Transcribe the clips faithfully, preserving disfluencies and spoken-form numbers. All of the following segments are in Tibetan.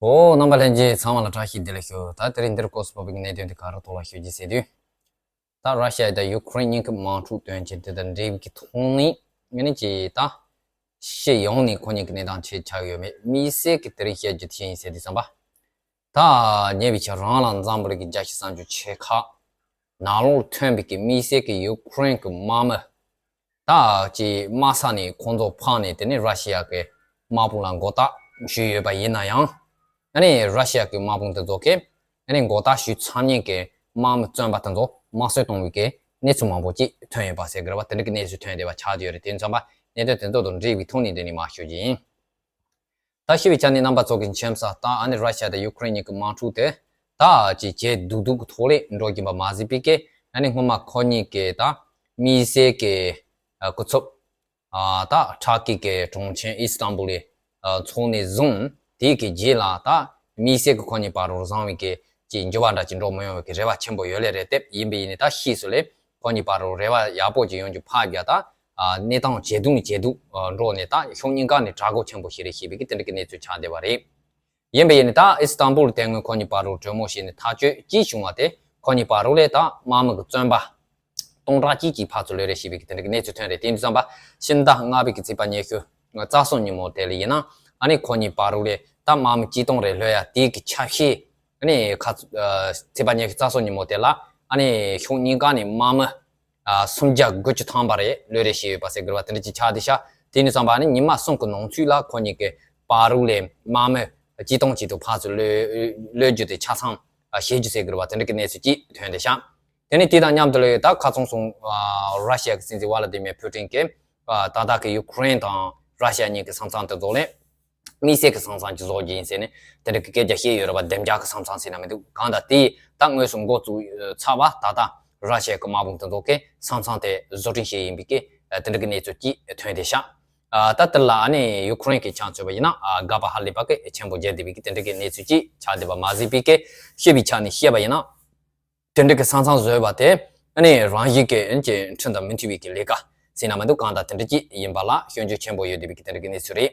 ཨོ། རྣམ་པ་ལྷན་རྒྱས་ཚང་མ་ལ་བཀྲ་ཤིས་བདེ་ལེགས་ཞུ། ད་དེ་རིང་འདིར་སྐོར་སུ་བབས་པའི་གནད་དོན་དེ་ག་རེ་ཐོག་ལ་ཞུ་རྒྱུ་ཟེར་དུས། ད་ར་ཤི་ཡ་དང་ཡུ་ཁུ་རེན་གཉིས་ཀྱི་དམག་འཁྲུག་དོན་རྐྱེན་དེ་དང་འབྲེལ་བའི་ཐོག་ནས་ངས་ནི་ཅིག་ད་ཕྱི་ཡོངས་ནས་ཁོ་གཉིས་ཀྱི་གནས་སྟངས་ཆེད་ཆགས་ཡོད་མེད་དམིགས་བསལ་གྱི་དེ་རིང་བཤད་རྒྱུ་དེ་ཡིན་ཟེར་དུས་ཙམ་པ། ད་ཉེ་བའི་ཆར་རང་ལ་འཛམ་བུ་གླིང་གི་རྒྱལ་སྤྱི་གསར་འགྱུར་ཆེ་ཁག་ནང་ལོགས་ཐོན་པའི་གི་དམིགས་བསལ་གྱི་ཡུ་ཁུ་རེན་གྱི་དམག་མི། ད་ཅིག་དམག་ས་ནས་ཁོང་ཚོ་འཕངས་ནས་དེ་ནས་ར་ཤི་ཡ་གི་དམག་དཔུང་ལ་མགོ་བཏགས་ཞུས་ཡོད་པ་ཡིན་ན་ཡང་། ཨ་ནི་ར་ཤི་ཡ་གི་དམག་དཔུང་དེ་ཚོ་གིས་ཨ་ནི་མགོ་བཏགས་ཞུས་ཚར་མཁན་གྱི་དམག་མི་བཙོན་པ་དེ་ཚོ་དམར་གསོད་གཏོང་བའི་གི་གནས་ཚུལ་མང་པོ་ཅིག་ཐོན་ཡོད་པ་ཟེར་གི་རེད་བ། དེ་འདྲ་གི་གནས་ཚུལ་ཐོན་བསྡད་པ་ཆགས་བསྡད་ཡོད་རེད། དེ་ཚོ་མ་གནད་དོན་དེ་ཚོ་དང་འབྲེལ་བའི་ཐོག་ནས་འདི་ནས་མར་ཞུ་རྒྱུ་ཡིན། ད་ཞུ་བའི་ཆ་ནས་རྣམ་པ་ཚོ་གི་མཁྱེན་གསལ་ལྟར་ཨ་ནི་ར་ཤི་ཡ་དང་ཡུ་ཁུ་རེན་གཉིས་ཀྱི་དམག་འཁྲུག་དེ་ད་ཅིག་ཇེ་སྡུག་སྡུག་གི་ཐོག་ལ་འགྲོ་བཞིན་པ་མ་ཟད་པའི་གི་ཨ་ནི་སྔོན་མ་ཁོ་གཉིས་ཀྱི་ད་དམིགས་བསལ་གྱི་ཨ་སྐུ་ཚབ་ཨ་ད་ཐར་ཀི་གི་གྲོང་ཁྱེར་ཨི་སི་ཏན་བུལ་ལ་ཨ་ཚོགས་ནས་བཟུང་དེའི་གི་རྗེས་ལ་ད་དམིགས་བསལ་གྱི་ཁོ་གཉིས་བར་དུ་བཟང་བའི་གི་ཅིག་འགྱུར་བ་འདྲ་ཅིག་འགྲོ་མི་ཡོང་བའི་གི་རེ་བ་ཆེན་པོ་ཡོད་ལེ་རེད་དེ། ཡིན་པ་ཡིན་ནའི་ད་ཕྱིས་སུ་ལས་ཁོ་གཉིས་བར་དུ་རེ་བ་ཡག་པོ་ཅིག་ཡོང་རྒྱུ་ཕར་རྒྱག་ད། ཨ་གནས་སྟངས་ཇེ་སྡུག་ནས་ཇེ་སྡུག་ཨ་འགྲོ་ནས་ད་ཕྱོགས་གཉིས་ཀ་ནས་དགྲ་བོ་ཆེན་པོ་ཞིག་རེད་ཞེས་པའི་གི་དེ་འདྲ་གི་གནས་ཚུལ་ཆགས་བསྡད་པ་རེད། ཡིན་པ་ཡིན་ནའི་ད་ཨི་སི་ཏན་བུལ་དེ་སྔོན་ཁོ་གཉིས་བར་དུ་གྲོས་མོལ་བྱས་ནས་ཐག་གཅོད་ཅིག་བྱུང་བ་དེ་ཁོ་གཉིས་བར་དུ་ལས་ད་དམག་མི་གི་བཙོན་པ་སྟོང་ཕྲག་གཅིག་ཅིག་ཕར་ཚུར་ལོས་རེད་ཞེས་པའི་གི་དེ་འདྲ་གི་གནས་ཚུལ་ཐོན་རེད། དེ་ཡིན་དུས་ཙམ་པ་ཕྱི་ཟླ་ལྔ་པའི་གི་ཚེས་པ་ཉི་ཤུ་རྩ་གསུམ་ཉིན་མོ་དེ་ལ་ཡིན་ན་ཨ་ནི་ཁོ་གཉིས་བར་དུ་ལས་ད་དམག་མི་ཅི་གཏོང་རེད་ལོས་ཡ་དེའི་གི་ཆ་ཤས། ཨ་ནི་ཁ་ཚ་ཨ་ཚེས་པ་ཉི་ཤུ་རྩ་གསུམ་ཉིན་མོ་དེ་ལ་ཨ་ནི་ཕྱོགས་གཉིས་ཀ་ནས་དམག་མི་ཨ་སུམ་བརྒྱ་དགུ་བཅུ་ཐམ་པ་རེ་ལོས་རེ་བྱས་ཡོད་པ་ཟེར་དགོས་པ་དེ་འདྲ་ཅིག་ཆགས་བསྡད་ཤག་དེ་ནས་བསམ་པ་ཨ་ནི་ཉི་མ་གསུམ་གི་ནང་ཚུད་ལ་ཁོ་གཉིས་ཀྱི་བར་དུ་ལས་དམག་མི་ཅི་གཏོང་ཅིག་ཏུ་ཕར་ཚུར་ལོས་ལོས་རྒྱུ་དེ་ཆ་ཚང་ཨ་བྱེད་རྒྱུ་ཟེར་དགོས་པ་དེ་འདྲ་གི་གནས་ཚུལ་ཅིག་ཐོན་བསྡད་ཤག་དེ་ནས་དེ་དང་མཉམ་དུ་ལས་ད་ཁ་ཚང་སོང་ཨ་ར་ཤི་ཡ་གི་སྲིད་འཛིན་ཝ་ལ་ཏི་མེར་ཕུ་ཏིན་གྱིས་ཨ་ད་ལྟ་གི་ཡུ་ཁུ་རེན་དང་ར་ཤི་ཡ་གཉིས་ཀྱི་ས་མཚམས་དེ་ཚོ་ལས། དམིགས་བསལ་གྱི་ས་མཚམས་ཅིག་བཟོ་རྒྱུ་ཡིན་ཟེར་ནས་དེ་འདྲ་གི་སྐད་ཆ་བཤད་ཡོད་རེད་པ། བདེ་འཇགས་ཀྱི་ས་མཚམས་ཟེར་ན་མི་འདུག་གང་ལྟར་དེ་ད་དངོས་སུ་འགོ་བཙུགས་ཚར་བ་ད་ལྟ་ར་ཤི་ཡ་གི་དམག་དཔུང་དེ་ཚོ་གིས་ས་མཚམས་དེ་བཟོ་སྐྲུན་བྱས་ཡིན་པའི་གི་དེ་འདྲ་གི་གནས་ཚུལ་ཅིག་ཐོན་བསྡད་ཤག་ཨ་ད་དེ་ལ་ཨ་ནི་ཡུ་ཁུ་རེན་གྱི་ཆ་མཚོན་པ་ཡིན་ན་ཨ་དགག་པ་ཧ་ལས་པ་གི་ཆེན་པོ་བརྒྱབ་བསྡད་པའི་གི་དེ་འདྲ་གི་གནས་ཚུལ་ཅིག་ཆགས་བསྡད་པ་མ་ཟད་པའི་གི་ཤེས་པའི་ཆ་ནས་བཤད་པ་ཡིན་ན། དེ་འདྲ་གི་ས་མཚམས་བཟོས་པ་དེ་ཨ་ནི་རང་བཞིན་གྱི་ཨ་ནི་ཁྲིམས་དང་མི་མཐུན་པའི་གི་ལས་ཀ་ཟེར་ན་མི་འདུག་གང་ལྟར་དེ་འདྲ་ཅིག་ཡིན་པ་ལ་སྐྱོན་བརྗོད་ཆེན་པོ་ཡོད་བསྡད་པའི་གི་དེ་འདྲ་གི་གནས་ཚུལ་རེད།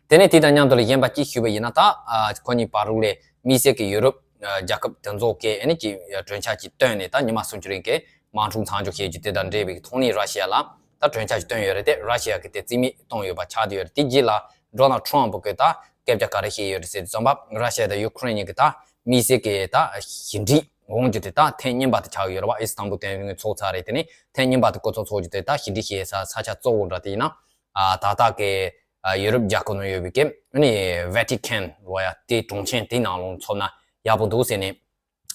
དེ་ནས་དེ་དང་མཉམ་དུ་ལ་གཞན་པ་གཅིག་ཞུས་པ་ཡིན་ན་ད་ཨ་ཁོ་གཉིས་བར་དུ་ལས་དམིགས་བསལ་གྱི་ཡུ་རོབ་ཨ་རྒྱལ་ཁབ་དེ་ཚོ་གིས་ཨ་ནི་ཅིག་གྲོས་འཆར་ཅིག་བཏོན་ནས་ད་ཉི་མ་སུམ་ཅུ་རིང་གི་དམག་འཁྲུག་མཚམས་འཇོག་བྱེད་རྒྱུ་དེ་དང་འབྲེལ་བའི་ཐོག་ནས་ར་ཤི་ཡ་ལ་ད་གྲོས་འཆར་ཅིག་བཏོན་ཡོད་རེད་དེ། ར་ཤི་ཡ་གིས་དེ་རྩིས་མེད་བཏང་ཡོད་པ་ཆགས་བསྡད་ཡོད་རེད། དེ་རྗེས་ལ་ཌོ་ནལ་ཊམ་གིས་ད་སྐད་ཆ་ག་རེ་བཤད་ཡོད་རེད་ཟེར་དུས་ཙམ་པ་ར་ཤི་ཡ་དང་ཡུ་ཁུ་རེན་གཉིས་ཀྱི་ད་དམིགས་བསལ་གྱི་ད་ཞི་འགྲིག་འོང་རྒྱུ་དེ་ད་ཐེངས་གཉིས་པ་དེ་ཆགས་ཡོད་རེད་བ། ཨི་སི་ཏན་བུལ་དེ་ཚོགས་ཚར་རེད། དེ་ནས་ཐེངས་གཉིས་པ་དེ་སྐུ་ཚབ་ཚོགས་རྒྱུ་དེ་ད་ཞི་འགྲིག་བྱེད་ས་ས་ཆ་གཙོ་བོ་འདྲ་དེ་ཡིན་ན་ཨ་ད་ལྟ་གི་ཨ་ཡུ་རོབ་རྒྱལ་ཁབ་ནང་ཡོད་པའི་གི་ཨ་ནི་ཝེ་ཏི་ཁན་ལབ་ཡ་དེ་གྲོང་ཁྱེར་དེ་ནང་ལོགས་ཚོགས་ན་ཡག་པོ་འདུག་ཟེར་ནས་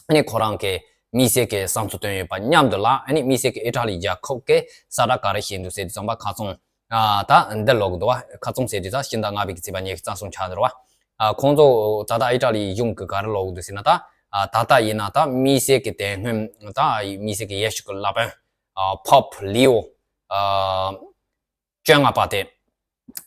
ཨ་ནི་ཁོ་རང་གི་དམིགས་བསལ་གྱི་བསམ་ཚུལ་བཏོན་ཡོད་པ་མཉམ་དུ་ལ་ཨ་ནི་དམིགས་བསལ་གྱི་ཨི་ཊ་ལི་རྒྱལ་ཁབ་ཀྱིས་གསལ་བསྒྲགས་ག་རེ་བྱས་འདུག་ཟེར་དུས་ཙམ་པ་ཁ་ཚང་ཨ་ད་འདི་ལོག་འདུག་བ། ཁ་ཚང་ཟེར་དུས་ད་ཕྱི་ཟླ་ལྔ་པའི་གི་ཚེས་པ་ཉི་ཤུ་རྩ་གསུམ་ཆགས་འདུག་བ། ཨ་ཁོང་ཚོ་ད་ལྟ་ཨི་ཊ་ལི་གཞུང་གིས་ག་རེ་ལོག་འདུག་ཟེར་ན་ད་ཨ་ད་ལྟ་ཡིན་ན་ད་དམིགས་བསལ་གྱི་དེ་སྔོན་ད་དམིགས་བསལ་གྱི་ཡེ་ཤུ་གི་བླ་དཔོན་ཨ་པོབ་ལིའོ་ཨ་བཅོ་ལྔ་པ་དེ།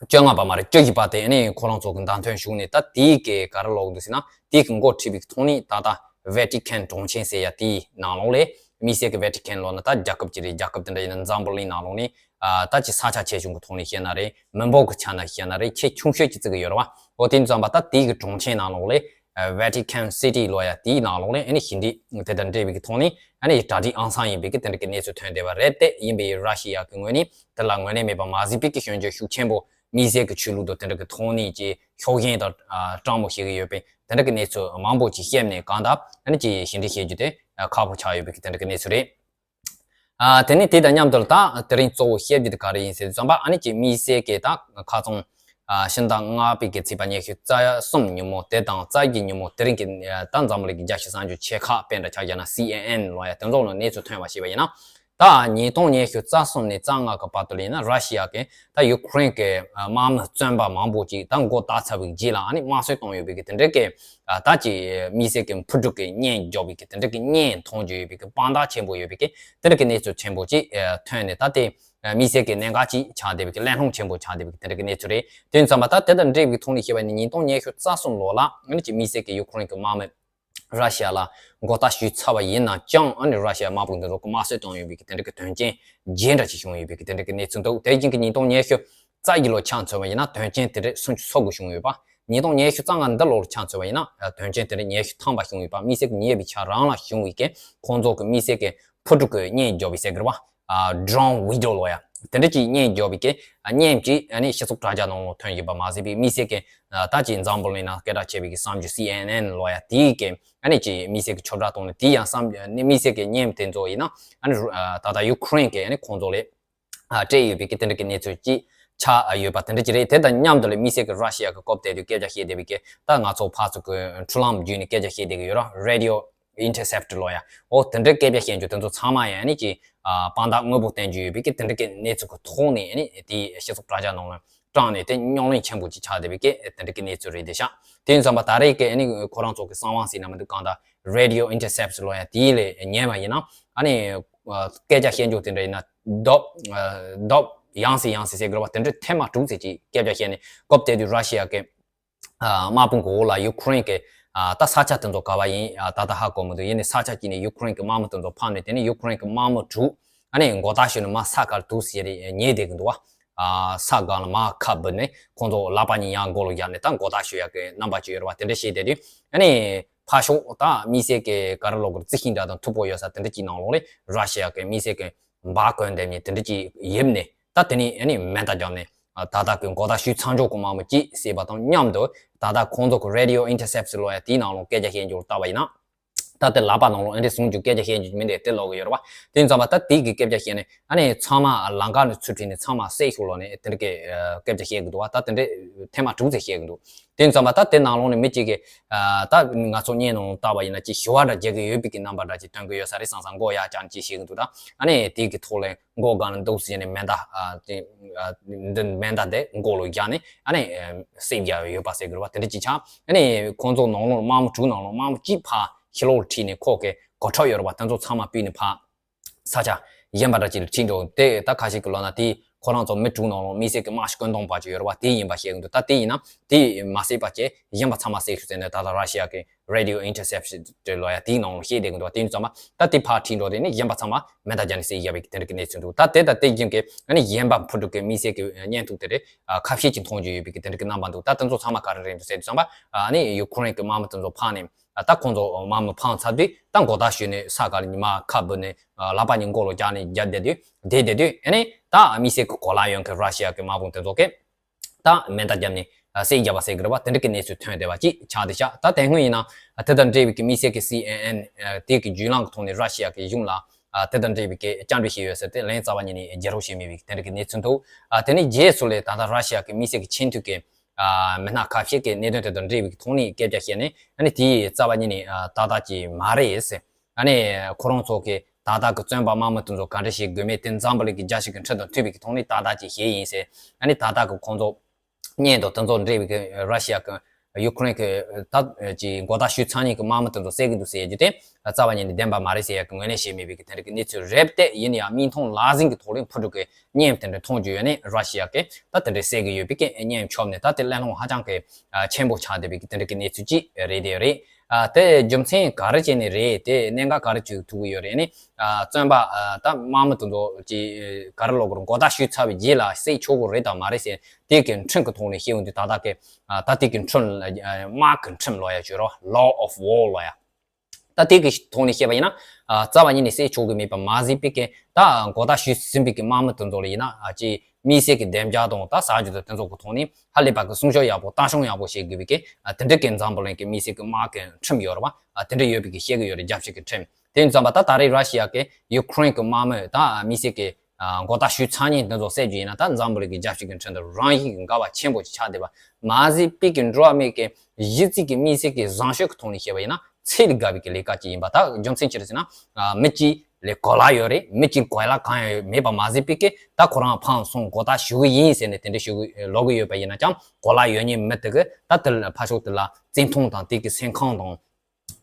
བཅོ་ལྔ་པ་མ་རེད། བཅུ་བཞི་པ་དེ་ནི་ཁོ་རང་ཚོ་གི་བདམས་ཐོན་བྱུང་ནས་ད་དེའི་གི་ག་རེ་ལོག་འདུག་ཟེར་ན་དེའི་གི་འགོ་ཁྲིད་པའི་ཐོག་ནས་ད་ལྟ་ཝེ་ཏི་ཁན་གྲོང་ཁྱེར་ཟེར་ཡ་དེའི་ནང་ལོགས་ལས་དམིགས་བསལ་གི་ཝེ་ཏི་ཁན་ལོགས་ན་ད་རྒྱལ་ཁབ་ཅིག་རེད། རྒྱལ་ཁབ་དེ་འདྲ་ཡིན་ན་འཛམ་བུ་གླིང་ནང་ལོགས་ནས་ཨ་ད་ཅིག་ས་ཆ་ཆེ་ཆུང་གི་ཐོག་ནས་བཤད་ན་རེད། མི་འབོར་གི་ཆ་ནས་བཤད་ན་རེད། ཆེས་ཆུང་ཤོས་ཅིག་བརྩི་གི་ཡོད་རེད་བ། འོ་དེ་ཙམ་པ་ད་དེའི་གི་གྲོང་ཁྱེར་ནང་ལོགས་ལས་ཨ་ཝེ་ཏི་ཁན་སི་ཊི་ལབ་ཡ་དེའི་ནང་ལོགས་ནས་ཨ་ནི་ཞི་འགྲིག་དེ་དང་འབྲེལ་བའི་གི་ཐོག་ནས་ཨ་ནི་གྲ་སྒྲིག་ཨང་སང་ཡིན་པའི་གི་དེ་འདྲ་གི་གནས་ཚུལ་ཐོན་བསྡད་པ་རེད། དེ་ཡིན་པའི་ར་ཤི་ཡ་གི་ངོས་ནས་དེ་ལ་ངོས་ལེན་མེད་པ་མ་ཟད་པའི་གི་སྐྱོན་བརྗོད་ཤུགས་ཆེན་པོ་དམིགས་བསལ་གི་ཆོས་ལུགས་དང་དེ་འདྲ་གི་ཐོག་ནས་ཀྱི་ཕྱོགས་ཞེན་དང་ཨ་སྤྲང་མོ་བྱེད་ཀྱི་ཡོད་པའི་དེ་འདྲ་གི་གནས་ཚུལ་མང་པོ་ཅིག་བཤད་ནས་གང་ལྟར་ཨ་ནི་ཅིག་ཞི་འགྲིག་བྱེད་རྒྱུ་དེ་ཨ་ཁག་པོ་ཆགས་ཡོད་པའི་གི་དེ་འདྲ་གི་གནས་ཚུལ་རེད། ཨ་དེ་ནས་དེ་དང་མཉམ་དུ་ད་དེ་རིང་གཙོ་བོ་བཤད་རྒྱུ་དེ་ག་རེ་ཡིན་ཟེར་དུས་ཙམ་པ་ཨ་ནི་ཅིག་དམིགས་བསལ་གྱི་ད་ཁ་ཚང་ཨ་ཕྱི་ཟླ་ལྔ་པའི་གི་ཚེས་པ་ཉི་ཤུ་རྩ་གསུམ་ཉིན་མོ་དེ་དང་རྩ་བཞི་ཉིན་མོ་དེ་རིང་གི་ཨ་ད་འཛམ་གླིང་གི་རྒྱལ་སྤྱིའི་གསར་འགྱུར་ཆེ་ཁག་དཔེ་འདྲ་ཆ་བཞག་ན་སི་ཨེན་ཨེན་ལབ་ཡ་དེ་ཚོ་ལ་གནས་ཚུལ་ཐོན་པ་ཞིག་ཡིན་ན། ད་ཉིས་སྟོང་ཉི་ཤུ་རྩ་གསུམ་ནས་རྩ་ལྔ་གི་བར་དུ་ལ་ཡིན་ན་ར་ཤི་ཡ་གི་ད་ཡུ་ཁུ་རེན་གི་དམག་མི་བཙོན་པ་མང་པོ་ཅིག་ད་མགོ་བཏགས་ཚར་བའི་རྗེས་ལ་ཨ་ནི་དམར་གསོད་བཏང་ཡོད་པའི་གི་དེ་འདྲ་གི་ཨ་ད་ཅིག་དམིགས་བསལ་གྱི་འཕུར་གྲུ་གི་བརྙན་འཇོག་པའི་གི་དེ་འདྲ་གི་བརྙན་མཐོང་རྒྱུ་ཡོད་པའི་གི་དཔང་རྟགས་ཆེན་པོ་ཡོད་པའི་གི་དེ་འདྲ་གི་གནས་ཚུལ་ཆེན་པོ་ཅིག་ཨ་ཐོན་ནས་ད་དེ་དམིགས་བསལ་གྱི་གནད་འགག་ཅིག་ཆགས་བསྡད་པའི་གི་གླེང་སློང་ཆེན་པོ་ཆགས་བསྡད་པའི་གི་དེ་འདྲ་གི་གནས་ཚུལ་རེད། དེ་ཙམ་པ་ད་དེ་དང་འབྲེལ་བའི་ཐོག་ནས་བཤད་པ་ནི་ཉིས་སྟོང་ཉི་ཤུ་རྩ་གསུམ་ལོ་ལ་ཨ་ནི་ཅིག་དམིགས་བསལ་གྱི་ཡུ་ཁུ་རེན་གི་དམག་མི་ར་ཤི་ཡ་ལ་མགོ་བཏགས་ཞུས་ཚར་བ་ཡིན་ན་ཀྱང་ཨ་ནི་ར་ཤི་ཡ་དམག་དཔུང་འདི་ཚོ་གི་དམར་གསོད་བཏང་ཡོད་པའི་གི་དེ་འདྲ་གི་དོན་རྐྱེན་རྗེས་འདྲ་ཅིག་བྱུང་ཡོད་པའི་གི་དེ་འདྲ་གི་གནས་ཚུལ་འདུག་དེ་བཞིན་གི་ཉིས་སྟོང་ཉི་ཤུ་རྩ་བཞི་ལོ་ཆ་མཚོན་པ་ཡིན་ན་དོན་རྐྱེན་དེ་འདྲ་སུམ་ཅུ་སོ་དགུ་བྱུང་ཡོད་པ། ཉིས་སྟོང་ཉི་ཤུ་རྩ་ལྔ་འདི་ལོར་ཆ་མཚོན་པ་ཡིན་ན་དོན་རྐྱེན་དེ་འདྲ་ཉི་ཤུ་ཐམ་པ་བྱུང་ཡོད་པ། མི་སེར་གྱི་ཉེ་བའི་ཆ་རང་ལ་བྱུང་བའི་གི་ཁོང་ཚོ་གི་མི་སེར་གྱི་ཕུ་ཕྲུག་གི་གཉེན་རྒྱོབ་པའི་ཟེར་གི་རེད་བ། ཨ་Drone Widow ལོ་ཡ། དེ་འདྲ་ཅིག་གཉེན་རྒྱོབ་པའི་གི་གཉེན་གྱིས་ཨ་ནི་སྤྱི་ཚོགས་དྲ་རྒྱ་ནང་ལ་ཐོན་ཡོད་པ་མ་ཟད་པའི་མི་སེར་གྱི་ད་ཅིག་འཛམ་བུ་གླིང་ནང་སྐད་གྲགས་ཆེ་བའི་གི་གསར་འགྱུར་C N N ལོ་ཡ་དེའི་གི་ཨ་ནི་ཅིག་མི་སེར་གྱི་ཁྱབ་བསྒྲགས་གཏོང་ནས། དེ་ཡང་བསམ་ནི་མི་སེར་གྱི་གཉེན་དེ་ཚོ་ཡིན་ན་ཨ་ནི་ད་ལྟ་ཡུ་ཁུ་རེན་གྱི་ཨ་ནི་ཁོང་ཚོ་ལས་སྤྲད་ཡོད་པའི་གི་དེ་འདྲ་གི་གནས་ཚུལ་ཅིག་ཆགས་ཡོད་པ་དེ་འདྲ་ཅིག་རེད། དེ་དང་མཉམ་དུ་ལས་མི་སེར་གྱི་ར་ཤི་ཡ་གི་སྐོར་དེ་དུས་སྐད་ཆ་བཤད་བསྡད་པའི་གི་ད་ང་ཚོ་ཕར་ཚུར་གི་འཕྲུལ་ལམ་བརྒྱུད་ནས་སྐད་ཆ་བཤད་བསྡད་གི་ཡོད་ར། Radio Intercept ལོ་ཡ། འོ་དེ་འདྲའི་སྐད་ཆ་བཤད་རྒྱུ་དེ་ཚོ་ཚང་མ་ཡང་ནི་ཅིག་དཔང་རྟགས་དངོས་པོ་བསྟན་རྒྱུ་ཡོད་པའི་གི་དེ་འདྲ་གི་གནས་ཚུལ་གི་ཐོག་ནས་ནི་དེའི་སྤྱི་ཚོགས་དྲ་རྒྱ་ནང་ལ་དྲངས་ནས་དེ་རྙོག་གླེང་ཆེན་པོ་ཅིག་ཆགས་བསྡད་པའི་གི་དེ་འདྲ་གི་གནས་ཚུལ་རེད་དེ་ཤག་དེ་ཡིན་ཙང་པ་ད་རེས་ཀྱི་ནི་ཁོ་རང་ཚོ་གི་གསང་བ་ཟིན་ན་མི་འདུག་གང་ལྟར་Radio Intercept ལོ་ཡ་དེའི་ལས་ཉན་པ་ཡིན་ན་ཨ་ནི་སྐད་ཆ་བཤད་རྒྱུ་དེ་འདྲ་ཡིན་ན་རྡོབ་རྡོབ་ཡང་སེ་ཡང་སེ་ཟེར་དགོས་པ་དེ་འདྲ་ཐེངས་མ་དྲུག་ཙམ་ཅིག་སྐད་ཆ་བཤད་ནས་སྐབས་དེ་དུས་ར་ཤི་ཡ་གི་དམག་དཔུང་གི་འོག་ལ་ཡུ་ཁུ་རེན་གྱི་ད་ས་ཆ་དེ་ཚོ་ག་བ་ཡིན་ད་ལྟ་ཧ་གོ་མི་འདུག་ཡིན་ནའི་ས་ཆ་གཅིག་ནས་ཡུ་ཁུ་རེན་གྱི་དམག་མི་དེ་ཚོ་ཕམ་ནས་དེ་ནས་ཡུ་ཁུ་རེན་གྱི་དམག་མི་དྲུག་ཨ་ནི་མགོ་ཐག་ཞུས་ནས་མར་ས་ག་ལ་འདུག་ཟེར་ཉེས་བསྡད་ཀྱི་འདུག་བ། ས་སྒང་ལ་མར་ཁ་འབུད་ནས་ཁོང་ཚོ་ལག་པ་གཉིས་ཡར་མགོ་ལ་བཞག་ནས་ད་མགོ་ཐག་ཞུ་ཡག་གི་རྣམ་པ་ཅིག་ཡོད་རེད་བ། དེ་འདྲ་བཤད་བསྡད་དུས་ཨ་ནི་ཕར་ཕྱོགས་ད་མི་སེར་གྱི་ག་རེ་ལབ་དགོས་རེད། རྩི་ཤིང་འདྲ་དང་མཐུག་པོ་ཡོད་ས་དེ་འདྲ་ཅིག་ནང་ལོགས་ལ་ར་ཤི་ཡ་གི་མི་སེར་གྱི་འབག་གོན་བསྡད་ནས་དེ་འདྲ་ཅིག་ཡིབ་ནས་ད་དེ་ནས་ཨ་ནི་མེ་མདའ་བརྒྱབ་ནས། ད་ལྟ་གི་མགོ་ཐག་ཞུས་ཚར་འཇོག་གི་དམག་མི་གཅིག་བསད་པ་དང་མཉམ་དུ་ད་ལྟ་ཁོང་ཚོ་གི་Radio Intercept ལོ་ཡ་དེའི་ནང་ལོགས་སྐད་ཆ་བཤད་རྒྱུར་བལྟས་པ་ཡིན་ན། ད་ལྟ་ལག་པ་ནང་ལོགས་ཨེ་འདྲས་བཟུང་རྒྱུ་སྐད་ཆ་བཤད་རྒྱུ་མི་འདྲ་དེ་ལོག་གི་ཡོད་རེད་བ། དེ་ཡིན་ཙང་པ་ད་དེ་གི་སྐད་ཆ་བཤད་ནས་ཨ་ནི་ཚང་མ་ལམ་ཁ་ནས་ཚུར་ཁྲིད་ནས་ཚང་མ་བསད་ཤོག་ལབ་ནས་དེ་འདྲ་གི་སྐད་ཆ་བཤད་གི་འདུག་བ། ད་དེ་འདྲས་ཐེངས་མ་དྲུག་ཙམ་བཤད་གི་འདུག་དེ་ཡིན་ཙང་པ་ད་དེ་ནང་ལོགས་ནས་མི་གཅིག་གིས་ད་ང་ཚོ་བརྙན་ནང་ལོགས་བལྟས་པ་ཡིན་ན་ཅིག་ཞི་བ་འདྲ་རྒྱག་གི་ཡོད་པའི་གི་རྣམ་པ་འདྲ་ཅིག་སྟོན་གི་ཡོད་ས་རེད་བསམ་བསམ་མགོ་ཡར་བཀྱགས་ནས་ཅིག་བཤད་གི་འདུག་ད་ཨ་ནི་དེ་གི་ཐོག་ལ། མགོ་སྒང་ལ་འདུག་ཟེར་ནས་མེ་མདའ་ཨ་དེ་ཨ་འདི་མེ་མདའ་དེ་མགོ་ལ་བརྒྱབ་ནས་ཨ་ནི་ཨ་བསད་བཞག་ཡོད་པ་ཟེར་གི་རེད་བ། དེ་འདྲ་ཅིག་ཆགས་ཨ་ནི་ཁོང་ཚོ་ནང་ལོགས་དམག་མི་དྲུག་ནང་ལོགས་དམག་མི་གཅིག་ཕར་ཕྱི་ལོགས་ཁྲིད་ནས་ཁོ་གི་གོ་ཁྲབ་ཡོད་རེད་བ། དེ་ཚོ་ཚང་མ་ཕུད་ནས་ཕར་ས་ཆ་གཞན་པ་འདྲ་ཅིག་ལ་ཁྲིད་འགྲོ། དེ་ད་ཁ་ཤས་ཀྱིས་ལབ་ན་དེ་ཁོ་རང་ཚོ་མི་དྲུག་ནང་ལོགས་མི་སེར་གྱི་དམག་ཤི་བཀོད་འདོམས་པ་ཅིག་ཡོད་རེད་བ། དེ་ཡིན་པ་བཤད་གི་འདུག་ད་དེ་ཡིན་ན་དེ་མ་བསད་པ་བྱས་གཞན་པ་ཚང་མ་བསད་ཤོག་ཟེར་ནས་ད་ལྟ་ར་ཤི་ཡ་གི་Radio Intercept ལོ་ཡ་དེའི་ནང་ལ་བཤད་བསྡད་ཀྱི་འདུག་དེ་ཡིན་ཙང་མ་ད་དེ་ཕར་ཁྲིད་འགྲོ་དེ་ནི་གཞན་པ་ཚང་མ་མེ་མདའ་བརྒྱབ་ནས་བསད་བཞག་པའི་དེ་འདྲ་གི་གནས་ཚུལ་འདུག་ད་དེ་དང་དེ་བཞིན་གྱི་ཨ་ནི་གཞན་པ་ཕུ་དྲུག་གི་མི་སེར་གྱི་བརྙན་ཐུང་དེ་རེད། ཁ་ཤས་ཀྱིས་མཐོང་རྒྱུ་ཡོད་པའི་གི་དེ་འདྲ་གི་རྣམ་པ་འདུག་ད་དེ་ཚོ་ཚང་མ་ག་རེ་རེད་འདུག་ཟེར་དུས་ཙམ་པ་ཨ་ནི་ཡུ་ཁུ་རེན་གྱི་དམག་མི་དེ་ཚོ་ཕངས་ནས་ད་ཁོང་ཚོ་དམག་མི་ཕངས་ཚར་དུས་ད་མགོ་ཐག་ཞུས་ནས་ས་ག་ལ་ཉི་མ་ཁ་འབུད་ནས་ལག་པ་གཉིས་མགོ་ལ་བརྒྱབ་ནས་བསྡད་བསྡད་དུས་བསྡད་བསྡད་དུས་ཨ་ནི་ད་མི་སེར་གྱི་གོ་ལ་ཡོད་མཁན་ར་ཤི་ཡ་གི་དམག་དཔུང་དེ་ཚོ་གིས། ད་མེ་མདའ་བརྒྱབ་ནས་བསད་བཞག་པ་ཟེར་གི་རེད་བ། དེ་འདྲ་གི་གནས་ཚུལ་ཐོན་བསྡད་པ་ཅིག་ཆགས་བསྡད་ཤག་ད་དེ་སྔོན་ཡིན་ན་དེ་དང་འབྲེལ་བའི་གི་མི་སེར་གི་C N N དེ་གི་བརྒྱུད་ལམ་གི་ཐོག་ནས་ར་ཤི་ཡ་གི་གཞུང་ལ་དེ་དང་འབྲེལ་བའི་གི་བཅར་འདྲི་བྱས་ཡོད་ཟེར་ཏེ་ལན་རྩ་བ་ཉིད་ནས་རྒྱག་རོགས་བྱས་མེད་པའི་དེ་འདྲ་གི་གནས་ཚུལ་འདུག་དེ་ནས་རྗེས་སུ་ལས་ད་ལྟ་ར་ཤི་ཡ་གི་མི་སེར་གི་ཆེས་མཐོའི་གི་མི་སྣ་ཁ་ཤས་ཀྱིས་གནད་དོན་དེ་དང་འབྲེལ་བའི་གི་ཐོག་ནས་སྐད་ཆ་བཤད་ནས་ཨ་ནི་དེ་རྩ་བ་ཉིད་ནས་ཏག་ཏག་ཅིག་མ་རེད་ཟེར། ཨ་ནི་ཁོ་རང་ཚོ་གིས་ད་ལྟ་གི་བཙོན་པ་དམག་མི་དེ་ཚོ་ག་འདྲ་བྱེད་དགོས་མེད་དེ་འཛམ་བུ་གླིང་གི་རྒྱལ་སྤྱི་གི་ཁྲིམས་དང་མཐུན་པའི་གི་ཐོག་ནས་ཏག་ཏག་ཅིག་བྱས་ཡིན་ཟེར། ཨ་ནི་ད་ལྟ་གི་ཁོང་ཚོ་བརྙན་དང་དེ་ཚོ་འབྲེལ་བའི་གི་ར་ཤི་ཡ་གི་ཡུ་ཁུ་རེན་གི་ད་ཅིག་མགོ་ཐག་ཞུས་ཚར་ཉིན་གི་དམག་མི་དེ་ཚོ་བསད་གི་འདུག་ཟེར་རྒྱུ་དེ་རྩ་བ་ཉིད་ནས་བདེན་པ་མ་རེད་ཟེར་ཡ་གི་ངོས་ལེན་བྱས་མེད་པའི་གི་དེ་འདྲ་གི་གནས་ཚུལ་རེད་དེ། ཡིན་ཡང་མིག་མཐོང་ལག་ཟིན་གི་ཐོག་ལ་ཕུ་དྲུག་གི་བརྙན་དེ་འདྲ་མཐོང་རྒྱུ་ཡོད་ནས་ར་ཤི་ཡ་གི་ད་དེ་འདྲ་བསད་གི་ཡོད་པའི་གི་བརྙན་ཁྱབ་ནས་ད་དེ་གླེང་སློང་ཧ་ཅང་གི་ཆེན་པོ་ཆགས་བསྡད་པའི་གི་དེ་འདྲ་གི་གནས་ཚུལ་ཅིག་རེད་དེ་རེད། ཨ་དེ་རྒྱུ་མཚན་ག་རེ་བྱས་ནས་རེད། དེ་གནད་འགག་ག་རེ་བྱུང་ཐུག་གི་ཡོད་རེད། ནི་ཨ་བཙོན་པ་ཨ་ད་དམག་མི་དེ་ཚོ་ཅིག་ག་རེ་ལབ་དགོས་རེད། མགོ་ཐག་ཞུས་ཚར་བའི་རྗེས་ལ་བསད་ཆོག་གི་རེད་དང་མ་རེད་ཟེར་དེ་གི་ཁྲིམས་ཀྱི་ཐོག་ནས་བཤད་ཡོང་དུས་ད་ལྟ་གི་ཨ་ད་དེ་གི་ཁྲིམས་ཨ་དམག་གི་ཁྲིམས་ལབ་ཡ་བྱོས་རོགས། Law of War ལབ་ཡ། ད་དེ་གི་ཐོག་ནས་བཤད་པ་ཡིན་ན་ཨ་རྩ་བ་ཉིད་ནས་བསད་ཆོག་གི་མེད་པ་མ་ཟད་པའི་གི་ད་མགོ་ཐག་ཞུས་ཟིན་པའི་གི་དམག་མི་དེ་ཚོ་ལ་ཡིན་ན་ཨ་ཅིག་མི་སེར་གི་བདེ་འཇགས་དང་ད་ཟ་རྒྱུ་དང་དེ་ཚོ་གི་ཐོག་ནས་ཧ་ལས་པ་གི་སྲུང་སྐྱོབ་ཡག་པོ་ལྟ་སྐྱོང་ཡག་པོ་བྱེད་དགོས་པའི་གི་ཨ་དེ་འདྲ་གི་འཛམ་བུ་གླིང་གི་མི་སེར་གི་དམག་གི་ཁྲིམས་ཡོད་རེད་བ། ཨ་དེ་འདྲ་ཡོད་པའི་གི་བཤད་གི་ཡོད་རེད། རྒྱལ་སྤྱི་གི་ཁྲིམས། དེ་ཡིན་ཙང་པ་ད་ད་རེས་ར་ཤི་ཡ་གི་ཡུ་ཁུ་རེན་གི་དམག་མི་ད་མི་སེར་གི་ཨ་མགོ་ཐག་ཞུས་ཚར་ཉིན་དེ་ཚོ་བསད་རྒྱུ་ཡིན་ན་ད་འཛམ་བུ་གླིང་གི་རྒྱལ་སྤྱི་གི་ཁྲིམས་དང་རང་བཞིན་གི་འགལ་བ་ཆེན་པོ་ཞིག་ཆགས་བསྡད་པ་མ་ཟད་པའི་གི་འགྲོ་བ་མིའི་གི་གཞི་རྩའི་གི་མི་སེར་གི་བཟང་སྤྱོད་གི་ཐོག་ནས་བཤད་པ་ཡིན་ན་ཚད་ལས་བརྒལ་བའི་གི་ལས་ཀ་ཅིག་ཡིན་པ། ད་རྒྱུ་མཚན་ཅི་རེད་ཟེར་ན་ཨ་མི་གཅིག་ལས་གོ་ལ་ཡོད་རེད། མི་གཅིག་གོ་ལ་གང་ཡང་ཡོད་མེད་པ་མ་ཟད་པའི་གི་ད་ཁོ་རང་ཕངས་སོང་མགོ་ཐག་ཞུ་གི་ཡིན་ཟེར་ནས་དེ་འདྲ་ཞུ་གི་ལོག་གི་ཡོད་པ་ཡིན་ན་ཀྱང་གོ་ལ་ཡོད་མཁན་མི་དེ་གི་ད་དེ་ལ་ཕར་ཕྱོགས་དེ་ལ་བརྩི་མཐོང་དང་དེ་གི་སེམས་ཁམས་དང་།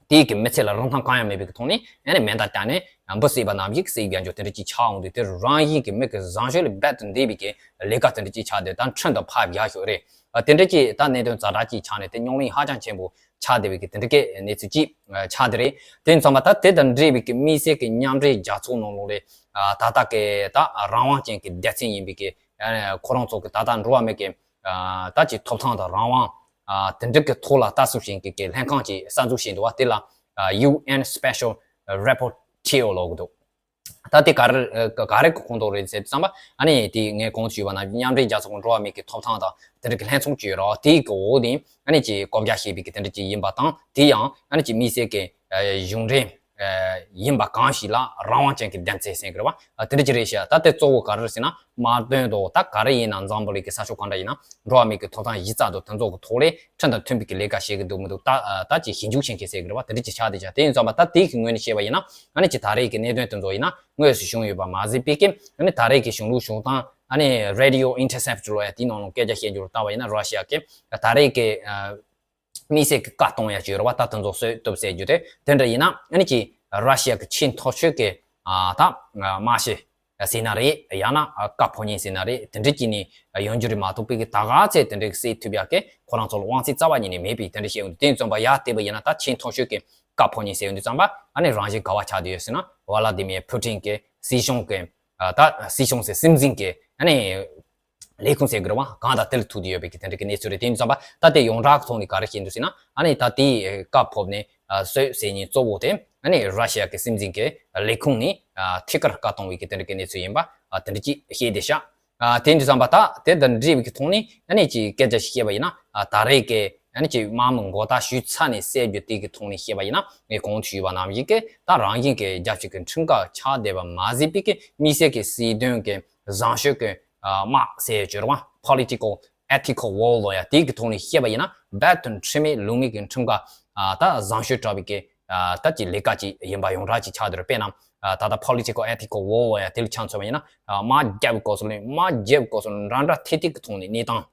དེའི་གི་མི་ཚེ་ལ་རིན་ཐང་གང་ཡང་མེད་པའི་གི་ཐོག་ནས་ཨ་ནི་མེ་མདའ་བཏང་ནས་འབུ་བསད་པ་ནང་བཞིན་བསད་རྒྱག་རྒྱུ་དེ་འདྲ་ཅིག་ཆགས་འོང་དུས་དེ་རང་བཞིན་གི་མི་གི་བཟང་སྤྱོད་ལས་རྦད་དེ་འདས་པའི་གི་ལས་ཀ་དེ་འདྲ་ཅིག་ཆགས་དུས་ད་ཁྲིམས་དང་ཕར་བཞག་ཤོག་རེད། ཨ་དེ་འདྲ་ཅིག་ད་གནད་དོན་ཛ་དྲག་ཅིག་ཆགས་ནས་དེ་རྙོག་གླེང་ཧ་ཅང་ཆེན་པོ་ཆགས་བསྡད་པའི་གི་དེ་འདྲ་གི་གནས་ཚུལ་ཅིག་ཆགས་བསྡད་རེད། དེ་ཡིན་ཙང་མ་ད་དེ་དང་འབྲེལ་བའི་གི་མི་སེར་གི་མཉམ་འབྲེལ་རྒྱལ་ཚོགས་ནང་ལོགས་ལས་ཨ་ད་ལྟ་གི་ད་རང་དབང་ཅན་གི་སྡེ་ཚན་ཡིན་པའི་གི་ཨ་ཁོ་རང་ཚོ་གི་ད་ལྟ་འགྲོ་བ་མི་གི་ཨ་ད་ཅིག་ཐོབ་ཐང་དང་རང་དབང་ ཨ་དེ་འདྲ་གི་ཐོག་ལ་ལྟ་ཚུལ་ཞིག་གི་གི་ལྷན་ཁང་ཅིག་གསར་འཛུགས་བྱས་འདུག་བ། དེ་ལ་ཨ་ཡུ་ཨེན་སི་པེ་ཤལ་རེ་པོ་ཊེ་ལབ་གི་འདུག་ད་དེ་ག་རེ་ག་རེ་གི་ཁོངས་གཏོགས་རེད་ཟེར་དུས་ཙམ་པ། ཨ་ནི་དེ་ངས་གོང་དུ་ཞུས་པ་ན་མཉམ་འབྲེལ་རྒྱལ་ཚོགས་ཀྱི་འགྲོ་བ་མིའི་གི་ཐོབ་ཐང་དང་དེ་འདྲ་གི་ལྷན་ཚོགས་ཅིག་ཡོད་རེད། དེའི་གི་འོག་དེ་ཨ་ནི་ཅིག་བཀོད་རྒྱ་བྱས་པའི་གི་དེ་འདྲ་ཅིག་ཡིན་པ་དང་། དེ་ཡང་ཨ་ནི་ཅིག་དམིགས་བསལ་གི་གཞུང་འབྲེལ་ཡིན་པ་གང་ཞིག་ལ་རང་དབང་ཅན་གྱི་བདེན་ཚིག་ཟེར་གི་རེད་བ། དེ་འདྲ་ཅིག་རེད་ཤག་ད་དེ་གཙོ་བོ་ག་རེ་རེད་ཟེར་ན། དམར་དོན་དུ་ད་ག་རེ་ཡིན་ན་འཛམ་བུ་གླིང་གི་ས་ཕྱོགས་གང་འདྲ་ཡིན་ན་འགྲོ་བ་མིའི་གི་ཐོབ་ཐང་གཞི་རྩ་དང་དེ་ཚོ་གི་ཐོག་ལས་ཁྲིམས་དང་མཐུན་པའི་གི་ལས་ཀ་བྱེད་གི་འདུག་མི་འདུག་ད་ད་ཅིག་ཞིབ་འཇུག་བྱེད་མཁན་ཟེར་གི་རེད་བ། དེ་འདྲ་ཅིག་ཆགས་བསྡད་ཤག་དེ་ཡིན་ཙང་པ་ད་དེ་གི་ངོས་ནས་བཤད་པ་ཡིན་ན། ཨ་ནི་ཅིག་ད་རེས་ཀྱི་གནད་དོན་དེ་ཚོ་ཡིན་ན་དངོས་སུ་བྱུང་ཡོད་པ་མ་ཟད་པའི་གི། ཨ་ནི་ད་རེས་ཀྱི་གཞུང་ལུགས་བྱུང་སྟངས། ཨ་ནི་Radio Intercept ལབ་ཡ་དེའི་ནང་ལ་སྐད་ཆ་བཤད་རྒྱུར་ལྟ་བ་ཡིན་ན། ར་ཤི་ཡ་གི་ད་རེས་ཀྱི་ཨ་དམིགས་བསལ་གྱི་བཀའ་གཏོང་ཡ་ཅིག་ཡོད་རེད་བ། ད་དེ་ཚོ་སེལ་ཐུབ་ཟེར་རྒྱུ་དེ། དེ་འདྲ་ཡིན་ན་ཨ་ནི་ཅིག་ར་ཤི་ཡ་གི་ཆེས་མཐོ་ཤོས་ཀྱི་ཨ་ད་དམག་སྤྱི་ཟེར་ན་རེད། ཡང་ན་བཀའ་ཕབ་མཁན་ཟེར་ན་རེད། དེ་འདྲ་ཅིག་ནས་ཡོང་རྒྱུ་རེད་མ་གཏོགས་པའི་གི་ད་ག་ཚད་དེ་འདྲའི་གི་སེལ་ཐུབ་ཡ་གི་ཁོ་རང་ཚོ་ལ་དབང་ཚད་རྩ་བ་ཉིད་ནས་མེད་པའི་དེ་འདྲ་བཤད་ཡོང་དུས། དེ་ཙམ་པ་ཡ་བལྟས་པ་ཡིན་ན་ད་ཆེས་མཐོ་ཤོས་ཀྱི་བཀའ་ཕབ་མཁན་ཟེར་ཡོང་དུས་ཙམ་པ། ཨ་ནི་རང་བཞིན་ག་བ་ཆགས་བསྡད་ཡོད་ཟེར་ན། ཝ་ལ་དི་མིར་ཕུ་ཊིན་གྱི་སྲིད་གཞུང་གི་ཨ་ད་སྲིད་གཞུང་ཟེར། སྲིད་འཛིན་གྱི་ཨ་ནི་ལས་ཁུངས་ཟེར་དགོས་རེད་བ། གང་དང་དེ་ལ་ཐུག་བསྡད་ཡོད་པའི་གི་དེ་འདྲ་གི་གནས་ཚུལ་རེད། དེ་ཡིན་ཙམ་པ་ད་དེ་ཡོངས་གྲགས་ཀྱི་ཐོག་ནས་ག་རེ་བཤད་འདུག་ཟེར་ན། ཨ་ནི་ད་དེའི་བཀའ་ཕབ་ནས་ཨ་སོད་ཟེར་མཁན་གཙོ་བོ་དེ་ཨ་ནི་ར་ཤི་ཡ་གི་སྲིད་འཛིན་གྱི་ལས་ཁུངས་ནས་ཨ་ཐད་ཀར་བཀའ་གཏོང་བའི་གི་དེ་འདྲ་གི་གནས་ཚུལ་ཡིན་པ་ཨ་དེ་འདྲ་ཅིག་བཤད་བསྡད་ཤག་ཨ་དེ་ཡིན་དུས་ཙམ་པ་ད་དེ་དང་འབྲེལ་བའི་གི་ཐོག་ནས་ཨ་ནི་ཅིག་སྐད་ཆ་ཞིག་བཤད་པ་ཡིན་ན། ཨ་ད་རེས་ཀྱི་ཨ་ནི་ཅིག་དམག་མི་མགོ་བཏགས་ཞུས་ཚར་ནས་ཟེར་རྒྱུ་དེ་གི་ཐོག་ནས་བཤད་པ་ཡིན་ན། ངས་གོང་དུ་ཞུས་པ་ནང་བཞིན་གྱི་ད་རང་བཞིན་གྱི་རྒྱལ་སྤྱི་གི་ཁྲིམས་ཁང་ཆགས་བསྡད་པ་མ་ཟད་པའི་གི་དམིགས་བསལ་གྱི་སྲིད་དོན་གྱི་བཟང་སྤྱོད་ཀྱི་ཨ་དམག་ཟེར་ཡ་ཅིག་ཡོད་རེད་བ། Political Ethical War ལབ་ཡ་དེ་གི་ཐོག་ནས་བཤད་པ་ཡིན་ན། རྦད་དེ་ཁྲིམས་མེད་ལུགས་མེད་ཀྱི་ཁྲིམས་ཁང་ཨ་ད་བཟང་སྤྱོད་དྲག་པའི་གི་ཨ་ད་ཅིག་ལས་ཀ་ཅིག་ཡིན་པ་ཡོངས་གྲགས་ཅིག་ཆགས་བསྡད་རེད། དཔེར་ན་ཨ་ད་ལྟ་Political Ethical War ལབ་ཡ་དེ་ལ་ཆ་མཚོན་པ་ཡིན་ན། ཨ་དམག་རྒྱག་པའི་སྐབས་སུ་ལ་དམག་རྒྱག་པའི་སྐབས་སུ་ལ་འདྲ་འདྲ་ཐིག་ཐིག་གི་ཐོག་ནས་གནས་སྟངས་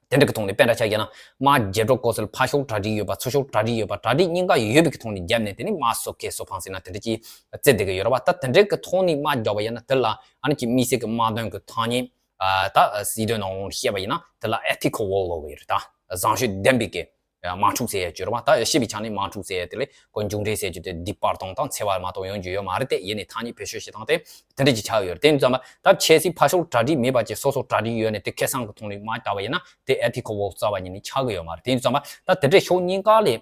དེ་འདྲ་གི་ཐོག་ནས། དཔེར་ན་ཆ་བཞག་ན་དམག་རྒྱག་འགྲོ་སྐབས་སུ་ལ་ཕར་ཕྱོགས་གྲ་སྒྲིག་ཡོད་པ་ཚུར་ཕྱོགས་གྲ་སྒྲིག་ཡོད་པ། གྲ་སྒྲིག་གཉིས་ཀ་ཡོད་པའི་གི་ཐོག་ནས་བརྒྱབ་ནས་དེ་ནས་དམག་སོ་ཁེ་སོ་ཕང་ཟེར་ན་དེ་འདྲ་ཅིག་བརྩི་བསྡད་ཀྱི་ཡོད་རེད་བ། ད་དེ་འདྲ་གི་ཐོག་ནས་དམག་རྒྱག་པ་ཡིན་ན་དེ་ལ་ཨ་ནི་ཅིག་དམིགས་བསལ་གྱི་དམག་དོན་གྱི་ཐ་སྙད་ཨ་ད་སྲིད་དོན་ནང་ལོགས་ནས་བཤད་པ་ཡིན་ན་དེ་ལ་Ethical War ལབ་ཀྱི་ཡོད་རེད། ད་བཟང་སྤྱོད་ལྡན་པའི་གི་དམག་འཁྲུག་ཟེར་ཡ་ཅིག་ཡོད་རེད་བ། ད་ཞིབ་པའི་ཆ་ནས་དམག་འཁྲུག་ཟེར་ཡ་དེ་ལས་ཁོ་མཇུག་འབྲས་ཟེར་རྒྱུ་དེ་སྡིག་པ་དང་དང་འཚེ་བ་མ་གཏོགས་ཡོང་རྒྱུ་ཡོད་མ་རེད་དེ། ཡིན་ནའི་ཐ་སྙད་བེད་སྤྱོད་བྱེད་སྟངས་དེ་དེ་འདྲ་ཅིག་ཆགས་ཡོད་རེད། དེ་ཡིན་ཙང་ད་ཆབ་སྲིད་ཕར་ཕྱོགས་གྲ་སྒྲིག་མེད་པ་ཅིག་སོ་སོ་གྲ་སྒྲིག་ཡོད་ནས་དེ་ཁེ་བཟང་གི་ཐོག་ནས་དམག་རྒྱག་པ་ཡིན་ན་དེ་Ethical War རྩ་བ་ཉིད་ནས་ཆགས་ཀྱི་ཡོད་མ་རེད། དེ་ཡིན་ཙང་ད་དེ་འདྲའི་ཕྱོགས་གཉིས་ཀ་ལས་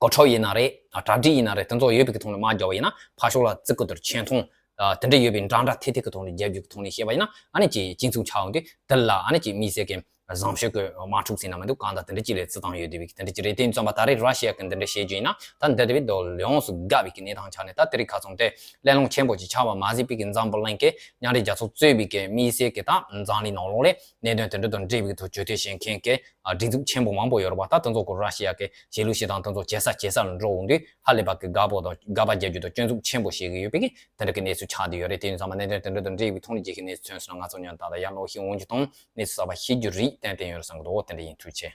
གོ་ཁྲབ་ཡིན་ན་རེད། གྲ་སྒྲིག་ཡིན་ན་རེད། དེ་ཚོ་ཡོད་པའི་གི་ཐོག་ནས་དམག་རྒྱག་པ་ཡིན་ན། ཕར་ཕྱོགས་ལ་བརྩི་བཀུར་དང་ཆེ་མཐོང་ཨ་དེ་འདྲ་ཡོད་པའི་འདྲ་འདྲ་ཐིག་ཐིག་གི་ཐོག་ནས་རྒྱབ་རྒྱུ་གི་ཐོག་ནས་བཤད་པ་ཡིན་ན། ཨ་ནི་ཅིག་གཅིག་མཚུངས་ཆགས་ཡོང་དུས་དེ་ལ་ཨ་ནི་ཅིག་དམིགས་བསལ་གྱི་བཟང་སྤྱོད་ཀྱི་དམག་འཁྲུག་ཟེར་ན་མི་འདུག་གང་དང་དེ་འདྲ་ཅིག་ལ་བརྩི་སྟངས་ཡོད་བསྡད་པའི་དེ་འདྲ་ཅིག་རེད། དེ་ཡིན་ཙང་ད་རེས་ར་ཤི་ཡ་གི་འདི་འདྲ་བཤད་རྒྱུ་ཡིན་ན། ད་འདི་འདྲ་བའི་དོ་ཡོངས་སུ་དགའ་བའི་གི་གནས་སྟངས་ཆགས་ནས། ད་དེ་རིང་ཁ་སང་དེ་གླེང་སློང་ཆེན་པོ་ཅིག་ཆགས་པ་མ་ཟད་པའི་གི་འཛམ་བུ་གླིང་གི་མཉམ་འབྲེལ་རྒྱལ་ཚོགས་གཙོས་པའི་གི་དམིགས་བསལ་གྱི་ད་འཛམ་གླིང་ནང་ལོགས་ལ་གནད་དོན་དེ་འདྲ་དང་འབྲེལ་བའི་གི་ཐོག་བརྗོད་དོན་བྱེད་མཁན་གྱི་ཨ་སྒྲིག་འཛུགས་ཆེན་པོ་མང་པོ་ཡོད་རེད་བ། ད་དེ་ཚོ་ཁོ་ར་ཤི་ཡ་གི་བྱེད་ལུགས་བྱེད་སྟངས་དེ་ཚོ་ཇེ་སྲ་ཇེ་སྲ་ལ་འགྲོ་འོང་དུས་ཧ་ལས་པ་གི་དགའ་པོ་དང་དགའ་པ་རྒྱག་རྒྱུ་དང་སྐྱོན་འཛུགས་ཆེན་པོ་བྱེད་ཀྱི་ཡོད་པའི་གི་དེ་འདྲ་གི་གནས་ཚུལ་ཆགས་བསྡད་ཡོད་རེད། དེ་ཡིན་ཙང་མ་གནད་དོན་དེ་འདྲ་དང་འབྲེལ་བའི་ཐོག་ནས་རྒྱལ་ཁའི་གནས་ཚུལ་མཚོན་སོང་ན། ང་ཚོ་མཉམ་དུ་ད་ལྟ་ཡར་ཀློག་ཤེས་འོང་རྒྱུ་དང་གནས་ཚུལ་གསར་པ་ཤེས་རྒྱུ་རེད། ཏན་ཏན་ཡོད་རེད་བསམ་གི་འདུག་དེ་འདྲ་ཡིན། ཐུགས་རྗེ་ཆེ།